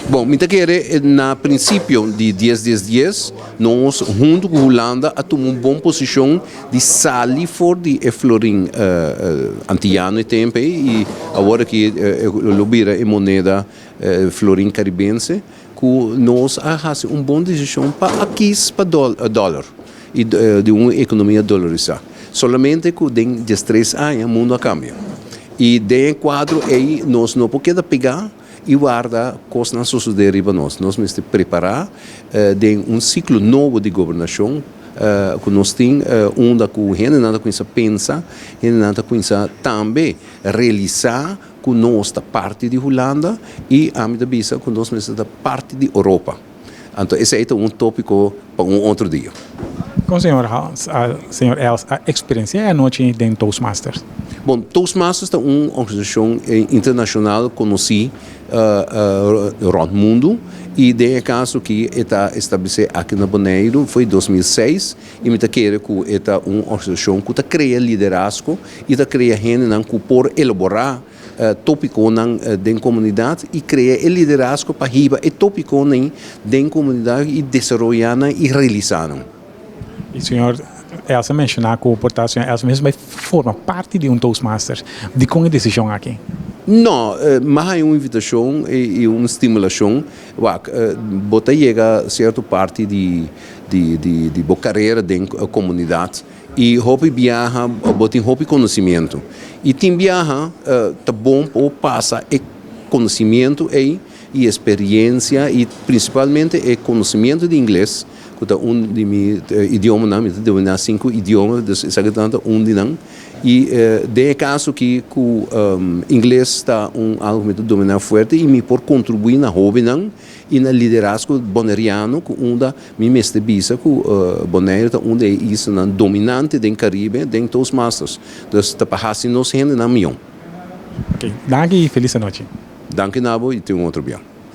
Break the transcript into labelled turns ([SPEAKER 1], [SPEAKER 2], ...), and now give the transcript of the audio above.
[SPEAKER 1] Bon, mi ta kere na prinsipio di dies dies dies nos huntu ku Hulanda a tuma un bon posishon di sali for di e florin antiyano e tempu ei i awor aki lo bira e moneda florin karibense ku nos a hasi un bon desishon pa a kis pa dòler i di un ekonomia dolarisá. Solamente ku den diestres aña mundu a kambia i den e kuadro ei nos no por keda pegá. I warda kosnan sosodé riba nos. Nos mester prepará den un siklo nobo di gobernashon ku nos tin unda ku hendenan ta kuminsá pensa, hendenan ta kuminsá tambe realisá ku nos ta parti di Hulanda i ami ta bisa ku nos mester ta parti di Oropa. Anto esei ta un tópiko pa un otro dia.
[SPEAKER 2] Kon señor Hans, señor Els a eksperensiá e anochi den Toastmasters?
[SPEAKER 1] Bon, Toastmasters ta un organisashon internashonal konosí rònt mundu i den e kaso aki e ta establesé aki na Boneiru for di 2006 i mi ta kere ku e ta un organisashon ku ta krea liderazgo i ta krea hendenan ku por elaborá Tópikonan den komunidat i krea e liderazgo pa hiba e tópikonan den komunidat i desaroyá nan i realisá nan.
[SPEAKER 2] I señor Els a menshoná ku por ta señor Els mes bai forma parti di un Toastmasters. Dikon e desishon aki?
[SPEAKER 1] No, mi a haña un invitashon i un stimulashon. Wak, bo ta yega sierto parti di di bo karera den komunidat. I hopi biaha bo tin hopi konosimientu. I tin biaha ta bon pa bo pasa e konosimientu ei i esperiensia i prinsipalmente e konosimientu di ingles ku ta un di mi idiomanan, mi ta dominá sinku idioma, dus esaki ta un di nan. I den e kaso aki ku ingles ta un algu ku mi ta dominá fuerte i mi por kontribuí na hóbennan i na liderazgo boneriano ku unda Mi mester bisa ku Boneiru ta un di e islanan dominante den Karibe den Toastmasters. Dus ta pa hasi nos hendenan mion.
[SPEAKER 2] Ok, danki i felis anochi.
[SPEAKER 1] Danki na bo i tin un otro bia.